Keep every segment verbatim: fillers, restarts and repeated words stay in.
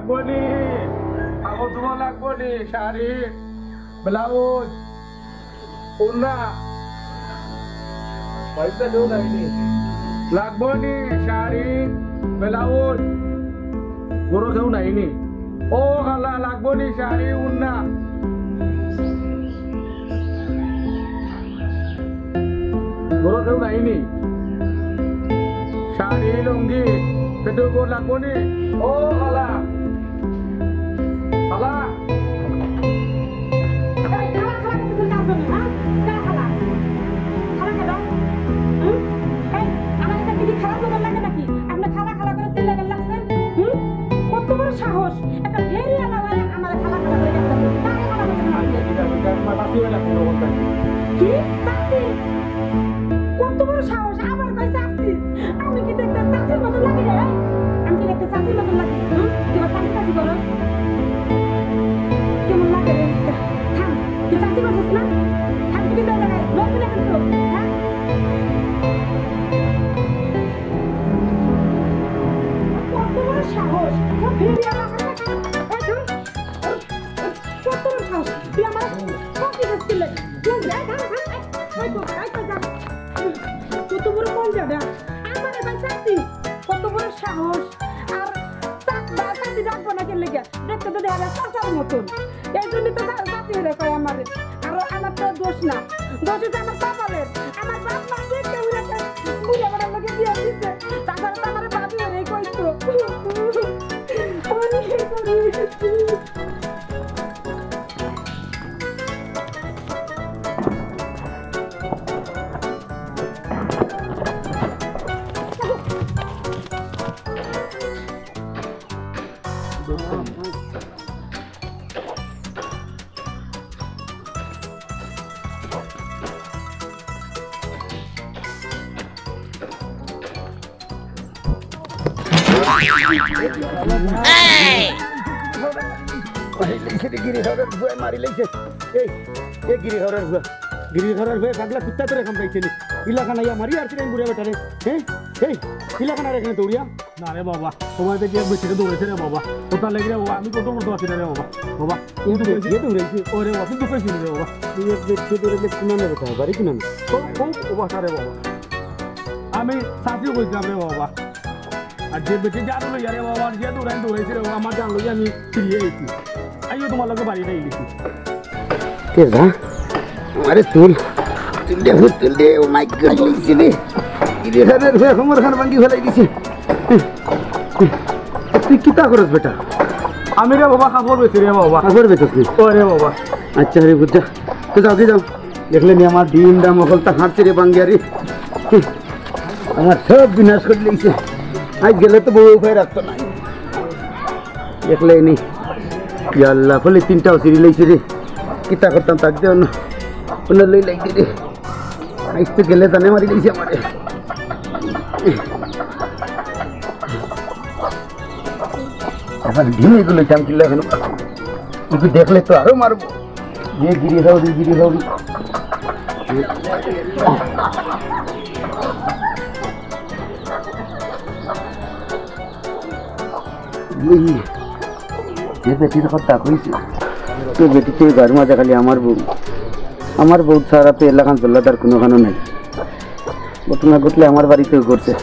লাগবো নি? কাপড় চোপড় লাগবো নি? শাড়ি, ব্লাউজ, ওড়না। পয়সা কেউ নাইনি। লাগবো নি? শাড়ি, ব্লাউজ। ঘরো কেউ নাইনি। ও খালা, লাগবো নি? শাড়ি, ওড়না। ঘরো কেউ নাইনি। শাড়ি, লুঙ্গি, পেটর উপর লাগবো নি? ও খালা। খালা। এই, খালা, খালা, কিছু কাজ নেই, হ্যাঁ? কার খালা? খালা, খালা। হুম? এই, আমার এটা কি খারাপ নজর লাগে নাকি? আপনি খালা, খালা করে চিল্লাইবার লাগছেন? হুম? কত বড় সাহস? একটা ফেরিওয়ালা ভাই আমার খালা খালা করে ডাকতেছে। কারে খালা করতে খালা করতে? কি? চাচি? কত বড় সাহস? আবার কয় চাচি? আমি কি দেখতে চাচির মতো লাগি রে? আমি কি দেখতে চাচির মতো লাগি? হুম? তুই আমার চাচি চাচি করো? কেমন লাগে রে? থাম, তুই চাচি করছিস না? থাম, তুই কিন্তু এই জায়গায় নড়বি না কিন্তু, হ্যাঁ? কত বড় সাহস! ও ফিরে আমার কাছে, এই ধর, কত বড় সাহস! তুই আমার কফি খাচ্ছিলে। তুই যা, যা, যা, এই, এই তো, এই তো, যা। কত বড় কম যাবে? আমার এবার চাকরি, কত বড় সাহস! আর চাক-, বা-, চাকরি রাখবো না কেন লেগে? দেখতে তো দেখা যায় চাচার মতন। এই জন্য তো চা-, চাচি হইলে কয় আমারে। আর আমার তো দোষ না, দোষ হচ্ছে আমার কপালের। আমার বাপ মা দেখতে হইলে তো বুড়া বেটার লগে বিয়া দিছে। তাছাড়া তো আমার বাপই হইলে কইতো। অনেক করি। মারি লাইছে রে, গিরি হরর বুয়া মারি লাইছে। এই, এই গিরি হরর বুয়া, গিরি হরর বুয়া পাগলা কুত্তা তোরে কামড়াইছে নি? ইলাখান আইয়া মারি আর তিন বুড়া বেটারে, হ্যাঁ? এই, ইলাখান আর এখানে দৌড়িয়া? না রে বাবা, তোমার দেখি এক বেটিরে দৌড়াইছে রে বাবা। কোথা লাগি রে বাবা, আমি কত করতে পারছি না রে বাবা। বাবা, এই বেটিরে দৌড়াইছে? ওরে বাবা, তুমি তো কইছিলি রে বাবা। তুই এক বেটিরে দৌড়াইলে কুনানো বেটা, বাড়ি কুনানো? ও, ও, ও বাসা রে বাবা। আমি চাচিও কইছিলাম রে বাবা। আর যে বেটি জানো লইয়া রে বাবা, আর যে দৌড়াই দৌড়াইছে রে বাবা, আমার জান লইয়া আমি ফিরিয়া আইছি। আইও তোমার লগে বাড়ি নাই গেছি। কে যা? আরে তুল। তুল দে, হুত তুল দে, ও মাই গড, লিখছি রে। ইরে হারে রে, কোমর খান ভাঙ্গি ফেলাই দিছি। তুই কিতা করস বেটা? আমি রে বাবা, কাপড় বেচি রে বাবা। কাপড় বেচস নি? ও রে বাবা। আচ্ছা রে, বুঝা। তো যাও, যাও। দেখলে নি আমার ডিম দাম অকলতা হাঁটছে রে বাঙ্গিয়া রে। আমার সব বিনাশ করি লাইছে। আজ গেলে তো বউ উপায় রাখতো নাই। দেখলে নি। ইয়া আল্লাহ, ফলে তিনটাও সিঁড়ি লাইছে রে। কিতা করতাম তাক দে অন্য। অন্য লই লাইছে রে। আজ তো গেলে জানে মারি লাইছে আমারে। এখন ডিম এগুলো চাম কিলো এখন। এগুলো দেখলে তো আরো মারবো। এ গিরি হরি, গিরি হরি। এই, এ বেটির কথা কইছে। তো বেটি তো এই বাড়ির মাঝে খালি আমার বউ। আমার বউ ছাড়া তো এলাকান জল্লাদার কোনোখানো নাই। ঘটনা ঘটলে আমার বাড়িতেও ঘটছে।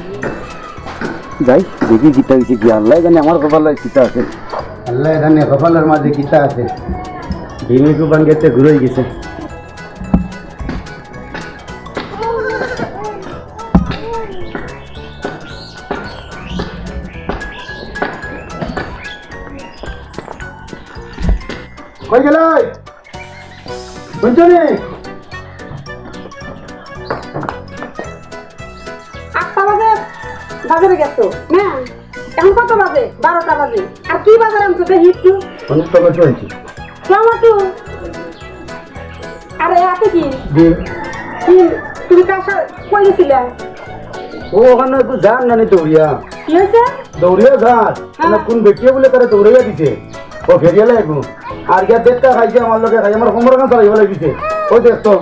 যাই, দেখি কিতা হইছে কি, আল্লাহ জানে আমার কপালে কিতা আছে। আল্লাহ জানে কপালের মাঝে কিতা আছে। ডিমে কু বাঙ্গেতে ঘুরে গেছে। কই গেলে? শুনছো নি? আটটা বাজে বাজারে গেছো না? এখন কত বাজে? বারোটা বাজে। আর কি বাজার আনছো দেখি একটু? অনেক টমেটো আনছি। টমেটো? আরে, এতে কি? জি। কি? তুমি কার সাথে, কই গেছিলা? ও ওখানে একটু যার নানি দৌড়িয়া। কি হয়েছে? দৌড়িয়া যার। হ্যাঁ। মানে কোন ব্যক্তিয়ে বলে তারা দৌড়াইয়া দিছে। ও ফেরিয়ালা একটু। আর গিয়া দেখটা খাইছে আমার লগে খাই, আমার কোমর কান চালাই ফেলাই দিছে। ও দেখ তো,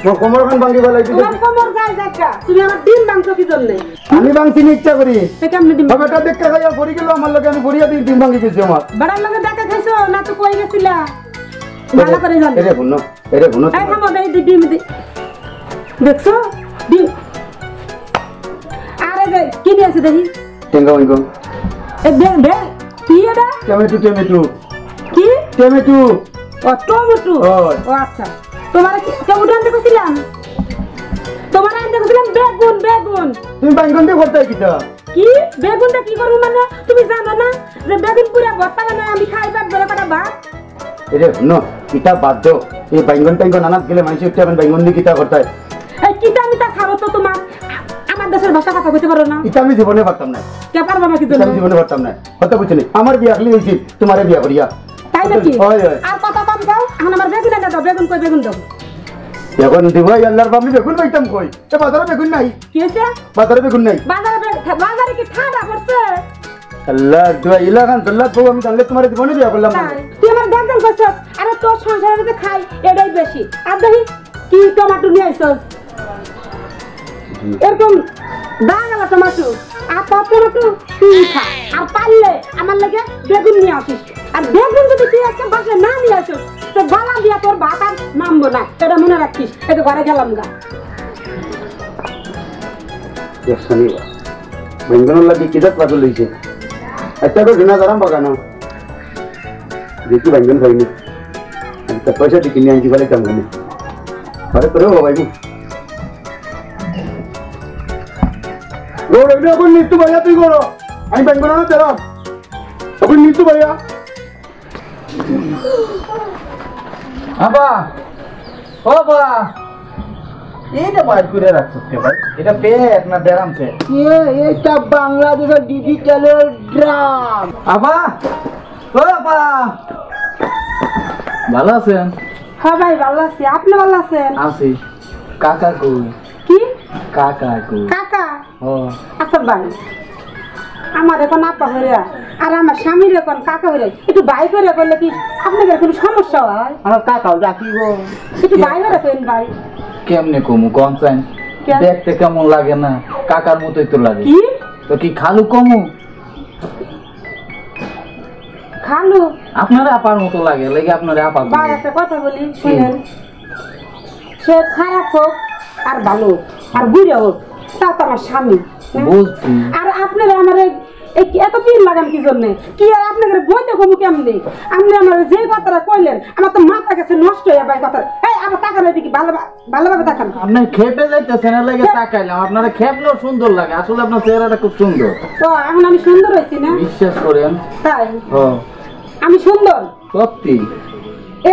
মোর কোমর খান ভাঙ্গি ফেলাই দিছে। তোমার কোমর যায় যাক গা, তুমি আমার ডিম ভাঙছো কি জন্যে? আমি ভাঙছি নি ইচ্ছা করি। তে কেমনে ডিম? ও বেটা, ধাক্কা খাইয়া পড়ি গেল আমার লগে, আমি পড়িয়া দিই, ডিম ভাঙ্গি গেছে আমার। বেটার লগে ধাক্কা খাইছো না তো কই গেছিলা? ভালো করে জানো। এরে হুনো, এরে হুনো। এই থামো, এই দি-, ডিম দি-, দেখছো? ডিম। আরে বে, কি নিয়ে আছে দেখি? টেঙ্গা ওইগো। এ বে, বে, কি এটা? Tomato, tomato. কি? টমেটো। ও, টমেটো। ও। ও আচ্ছা। তোমার কি টমেটো আনতে কইছিলাম? তোমার আনতে কইছিলাম বেগুন, বেগুন। তুমি বাইঙ্গন দিয়ে ভর্তা কিতা? কি? বেগুনটা কি করবো মানে? তুমি জানো না যে বেগুন পুরা ভর্তা বানায় আমি খাই পেট ভরে কটা ভাত? এরে হুনো, ইতা বাদ দেও। এই বাইঙ্গন টাইঙ্গন আনাত গেলে মানুষে উঠে এখন বাইঙ্গন দিয়ে কিতা করতে হয়? এই কিতা মিতা ছাড়ো তো তোমার। আমার দেশের ভাষা কথা কইতে পারো না। ইতা আমি জীবনে পারতাম না। কে পারবা না কি ইতা জন্য? আমি জীবনে পারতাম না। কথা বুঝছো নি? আমার বিয়া খালি হইছিল, তোমারে বিয়া করিয়া। তাই নাকি? হয়, হয়। আর কথা কম কও, এখন আমার বেগুন এনে দাও, বেগুন কই বেগুন দাও। এখন দিবাই আল্লাহর বাপ, আমি বেগুন পাইতাম কই? এ বাজারে বেগুন নাই। কি হইছে? বাজারে বেগুন নাই। বাজারে বে-, বাজারে কি ঠান্ডা পড়ছে? আল্লাহ, দুয়া ইলাখান দল্লাত বউ আমি জানলে তোমার জীবনে বিয়া করলাম না। তাই? তুই আমার গার্জেন করছস, আরে তোর সংসারের মধ্যে খাই, এটাই বেশি। আর দেখি, কি টমেটো নিয়ে আইছস? এরকম দাগ আলা টমেটো, আর তোর টমেটো তুই খা। আর পারলে আমার লাগে বেগুন নিয়ে আসিস। আর বেগুন যদি তুই আজকে বাসায় না নিয়ে আসিস, তো গলা দিয়া তোর ভাত আর নামবো না, এটা মনে রাখিস। এই তো ঘরে গেলাম গা। দেখছনি বা, বাইঙ্গনর লাগি কি জাত পাগল হইছে। একটা করে ঘৃণা গরম বাগানো। দেখি বাইঙ্গন খাইনি। আমি তো পয়সা দিয়ে কিনে আনছি বলে কেমন। আরে তোরে বাবা, ও, এগুলো এখন নিতু ভাইয়া তুই করো। আমি বাইঙ্গন আনো দিলাম। এখন নিতু ভাইয়া। আবা, ও বা, এইটা বাইর করে রাখছস কে ভাই? এটা পেট না ব্যারাম পেট? এ, এটা বাংলাদেশের ডিজিটালের ড্রাম। আবা, ও বা, ভালো আছেন? হ্যাঁ ভাই, ভালো আছি। আপনি ভালো আছেন? আছি। কাকা কই? কি? কাকা কই? কাকা? ও। আচ্ছা ভাই, আমার এখন আপা হইরা, আর আমার স্বামীর এখন কাকা হইরা, একটু ভাই করে বললে কি আপনাদের কোনো সমস্যা হয়? আমার কাকাও ডাকি গো। একটু ভাই করে কইন ভাই। কেমনে কমু কম চাইন? কেন? দেখতে কেমন লাগে না? কাকার মতোই তো লাগে। কি? তো কি খালু কমু? খালু? আপনারে আপার মতো লাগে, লাগে আপনারে আপা ভাই, বলি। একটা কথা বলি, কি? শুনেন। সে খারাপ হোক আর ভালো হোক আর বুড়া হোক, তা তো আমার স্বামী, না? বুঝছি। আর আপনারা আমার এই, এই কি এত পিন লাগান কি জন্যে? কি আর আপনাদের বইতে কমু কেমনে? আপনি আমার যে কথাটা কইলেন, আমার তো মাথা গেছে নষ্ট হয়ে ভাই কথা। এই, আমার টাকা নাই দেখি, ভালো ভা-, ভালোভাবে তাকান। আপনি খেপে যাইতেছেন, এর লাগে তাকাইলাম। আপনারা খেপলেও সুন্দর লাগে, আসলে আপনার চেহারাটা খুব সুন্দর। তো এখন আমি সুন্দর হইছি না? বিশ্বাস করেন। তাই? ও। আমি সুন্দর? সত্যি।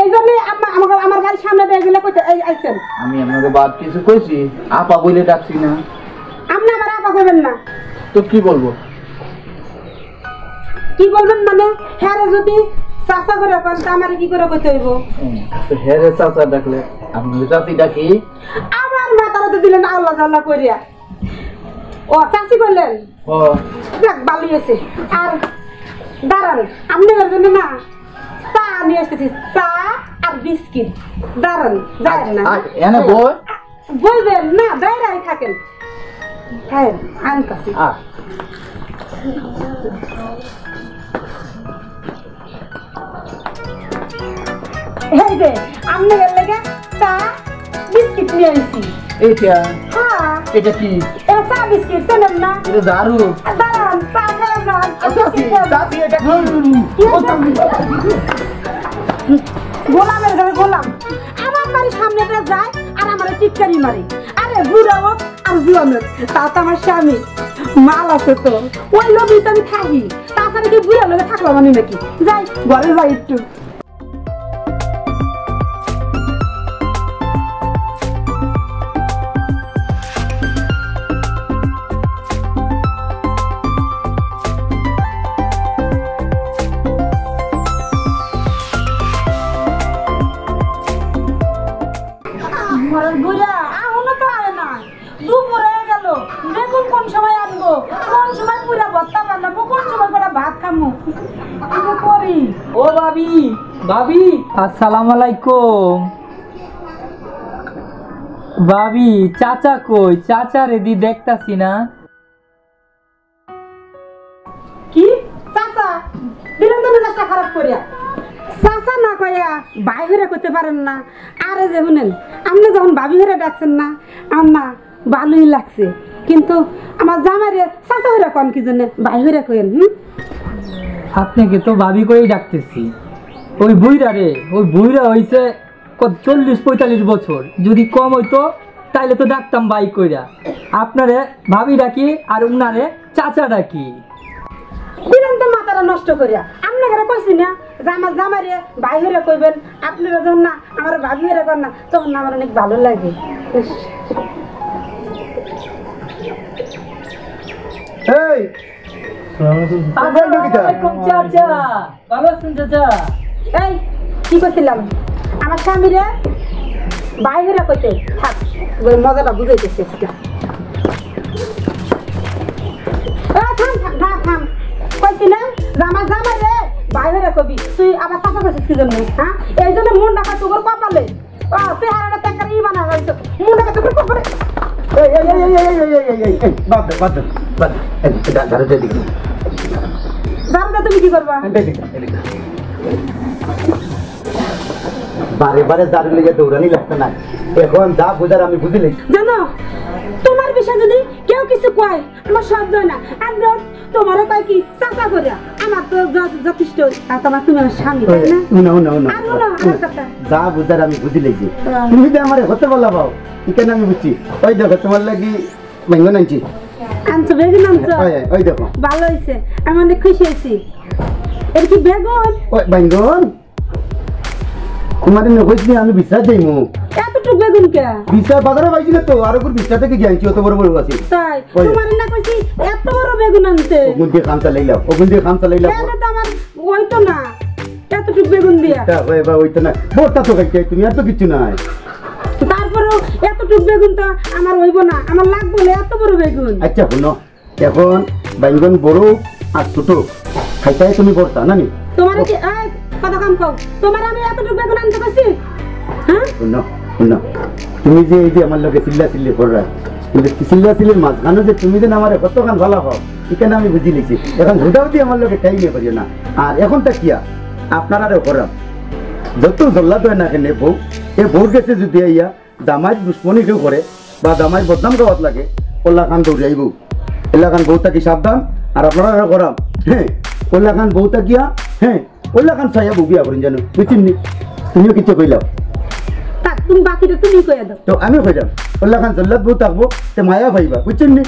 এই জন্য আপনা-, আমার, আমার বাড়ির সামনে দিয়ে গেলে কইতে, এই আইছেন। আমি আপনাকে বাদ কিছু কইছি, আপা বলে ডাকছি না। আপনি আমার আপা কইবেন না। তো কি বলবো? কি বলবেন মানে? হ্যাঁ রে, যদি চাচা করে কন, তা আমারে কি করে কইতে হইব? হুম, তো হ্যাঁ রে চাচা ডাকলে আমি চাচি ডাকি। আমার মাথার তো দিলেন আল্লাহ জাল্লাহ করিয়া। ও, চাচি কইলেন? ও। যাক, ভালোই হয়েছে। আর দাঁড়ান, আপনি ওর জন্য না চা নিয়ে এসেছি, চা আর বিস্কিট। দাঁড়ান, যায় না। আয়, এনে বই। বলবেন না, দাঁড়াই থাকেন। হ্যাঁ, আনতাছি। আ। এই যে, আপনি এর লেগে চা, বিস্কিট নিয়ে আইছি। এইটা? হ্যাঁ। এটা কি? এটা চা বিস্কিট, চেনেন না? এটা দারু। দাঁড়ান, চা খেয়ে যান। আচ্ছা, বিস্কিট খেয়ে যান। চাচি, এটা কি? কি ও হয়েছে? চাচি। গোলামের ঘরে গোলাম। আমার বাড়ির সামনে দিয়ে যায় আর আমারে টিটকারি মারে। আরে বুড়া হোক আর জুয়ান হোক, তা তো আমার স্বামী। মাল আছে তো, ওই লোভেই তো আমি থাকি। তাছাড়া কি বুড়া লোভে থাকলাম আমি নাকি? যাই, ঘরে যাই একটু। ঘরের বুড়া এখনো তো আয় না। দুপুর হয়ে গেল, বেগুন কোন সময় আনবো, কোন সময় পুরা ভর্তা বানাবো, কোন সময় করে ভাত খামু? কি যে করি? ও ভাবি, ভাবি। আসসালামু আলাইকুম। ভাবি, চাচা কই? চাচা রেডি দেখতাছি না। কি? চাচা? বিরান তো মেজাজটা খারাপ করিয়া। চাচা না কইয়া ভাই হইরা কইতে পারেন না। আরে যে হুনেন, আপনে যখন ভাবি হইরা ডাকছেন না, আমার না ভালোই লাগছে, কিন্তু আমার জামাইরে চাচা হইরা কন কি জন্য? ভাই হইরা কইন। হুম? আপনাকে তো ভাবি করেই ডাকতেছি। ওই বুইড়া রে, ওই বুইড়া হইছে কত, চল্লিশ পঁয়তাল্লিশ বছর, যদি কম হইতো তাইলে তো ডাকতাম ভাই কইরা। আপনারে ভাবি ডাকি আর উনারে চাচা ডাকি। বিরান তো মাথাটা নষ্ট করিয়া। আপনে করে কইছি না যে আমার জামাইরে ভাই হইরা কইবেন? আপনারা যখন না আমার ভাবি হইরা কন না, তখন না আমার অনেক ভালো লাগে। এই, আসসালামু আলাইকুম চাচা। ভালো আছেন চাচা? এই, কি করছিলাম? আমার স্বামীরে বাইরে কইতে থাক, ওই মজাটা বুঝাইতেছি আজকে। এ, থাম, থাম, থাম, থাম। কইছিলাম যে আমার জামাইরে বাইরে কবি, তুই আবার চাচা কইছিস কি জন্য? হ্যাঁ, এই জন্য মন রাখা তোর কপালে। আহ, চেহারাটা তো একটা ইমান আর হইছে। মুন্ডা কত করে করে? এই, এই, এই, এই, এই, এই, এই, এই, এই, এই, বাদ দে, বাদ দে, বাদ দে। এই, এই, ঝাড়ু দে দেখি। ঝাড়ু দে, তুমি কি করবা? এই, এই, এই, এই। বারে বারে ঝাড়ু লইয়া দৌড়ানি লাগতো না। এখন যা বুঝার আমি বুঝিলি। জানো, তোমার বিষয়ে যদি কেউ কিছু কয়, আমার সহ্য হয় না। আর লোক তোমারও কয় কি চাচা করে, আমার তো য-, যথেষ্ট। আর তোমার, তুমি আমার স্বামী, তাই না? হুনো, হুনো, হুনো। আর হুনো, আমার কথা। যা বুঝার আমি বুঝি লেগেছি। হ্যাঁ। তুমি তো আমার হতে বলা পাও, এখানে আমি বুঝছি। ওই দেখো, তোমার লাগি বেগুন আনছি। আনছো, বেগুন আনছো? ওই, ওই দেখো। ভালো হইছে, আমি অনেক খুশি হইছি। এটা কি বেগুন? ওই বেগুন। তোমার এমনি কইছি আমি বিচার যাইমু। এতটুক বেগুন কে? বিচার বাজারে পাইছি না তো, আর ওগুর বিচার থেকে গিয়ে আনছি, অত বড় বড় আছে। তাই? ওই। তোমার না কইছি এত বড় বেগুন আনতে। ওগুন দিয়ে খাম চালাইলাম, ওগুন দিয়ে খাম চালাইলাম। এনে তো আমার হইতো না, এতটুক বেগুন দিয়া। তা হয় বা হইতো না, ভর্তা তো খাইতে হয়, তুমি আর তো কিচ্ছু নাই। তারপরেও এতটুক বেগুন তো আমার হইব না, আমার লাগবো না এত বড় বেগুন। আচ্ছা, হুনো, এখন বাইঙ্গন বড় আর ছোট, খাইতাই তুমি বড়টা, না নি? তোমার কি, এই, কথা কম কও। তোমার আমি এতটুকু বেগুন আনতে কইছি? হ্যাঁ? হুনো, হুনো। তুমি যে এই যে আমার লগে চিল্লা চিল্লি কররা, কিন্তু চিল্লা চিল্লির মাঝখানে যে তুমি যে আমারে কতখান ভালা পাও, এখানে আমি বুঝি নিছি। এখন হুদাহুদি আমার লগে টাইমে করিও না। আর এখন তা কিয়া? আপনারারে করাম। যত জল্লাদ হয় না কেন বউ, এ বউর গেছে যদি আইয়া জামাইর দুশমনি কেউ করে বা জামাইর বদনাম গাওয়াত লাগে, ওল্লা খান দৌড়াইব। এলাকান বউ থাকি সাবধান, আর আপনারা করাম, হ্যাঁ, ওল্লা খান বউ থাকিয়া, হ্যাঁ, ওল্লা খান সাইয়া বউ বিয়া করেন জানো, বুঝছেন নি? তুমিও কিচ্ছু কইলাও। থাক, তুমি বাকিটা তুমি কইয়া দাও। তো আমি কইলাম, ওল্লা খান জল্লাদ বউ থাকবো, তে মায়া পাইবা, বুঝছেন নি?